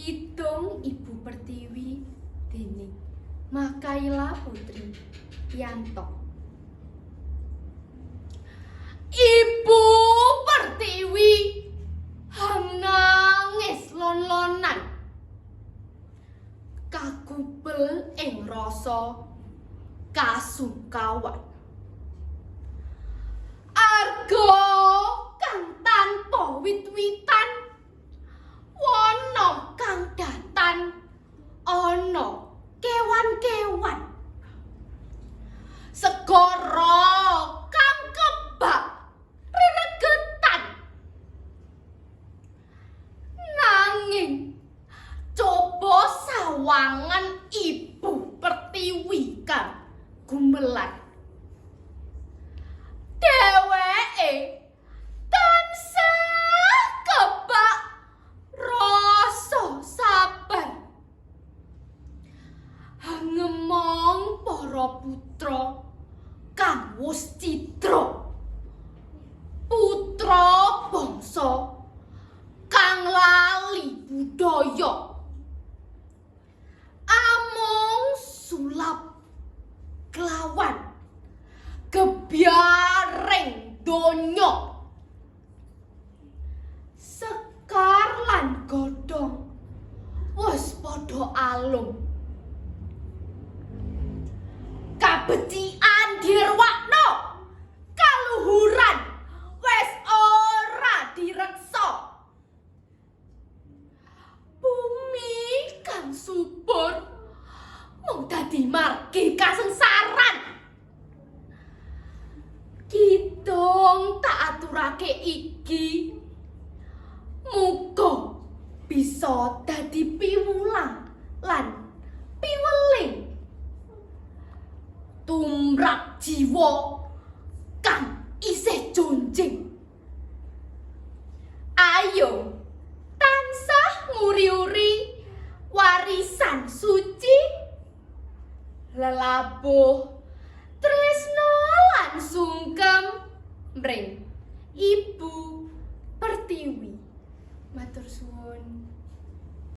Kidung Ibu Pertiwi dening Makayla Putri Yanto. Ibu Pertiwi hang nangis lon-lonan, kagubel ing rasa kasungkawan. Arga kang tanpa wit-witan, wana kang datan ana kewan-kewan, segara kang kebak reregetan. Nanging coba sawangan Ibu Pertiwi kang gumelar, dheweke tansah kebak rasa sabar, ngemong para putra kang wus cidra, putra bangsa kang lali budaya, amung sulap kelawan gebyaring donya. Sekar lan godhong wis padha alum, kabecikan dirwakno, kaluhuran wis ora direksa. Bumi kang subur mung dadi margi kasengsaran. Kidung tak aturake iki muga bisa dadi piwulang lan piweling tumrap jiwa kang isih jonjing. Ayo tansah nguri-uri warisan suci, lelabuh tresno lan sungkem mring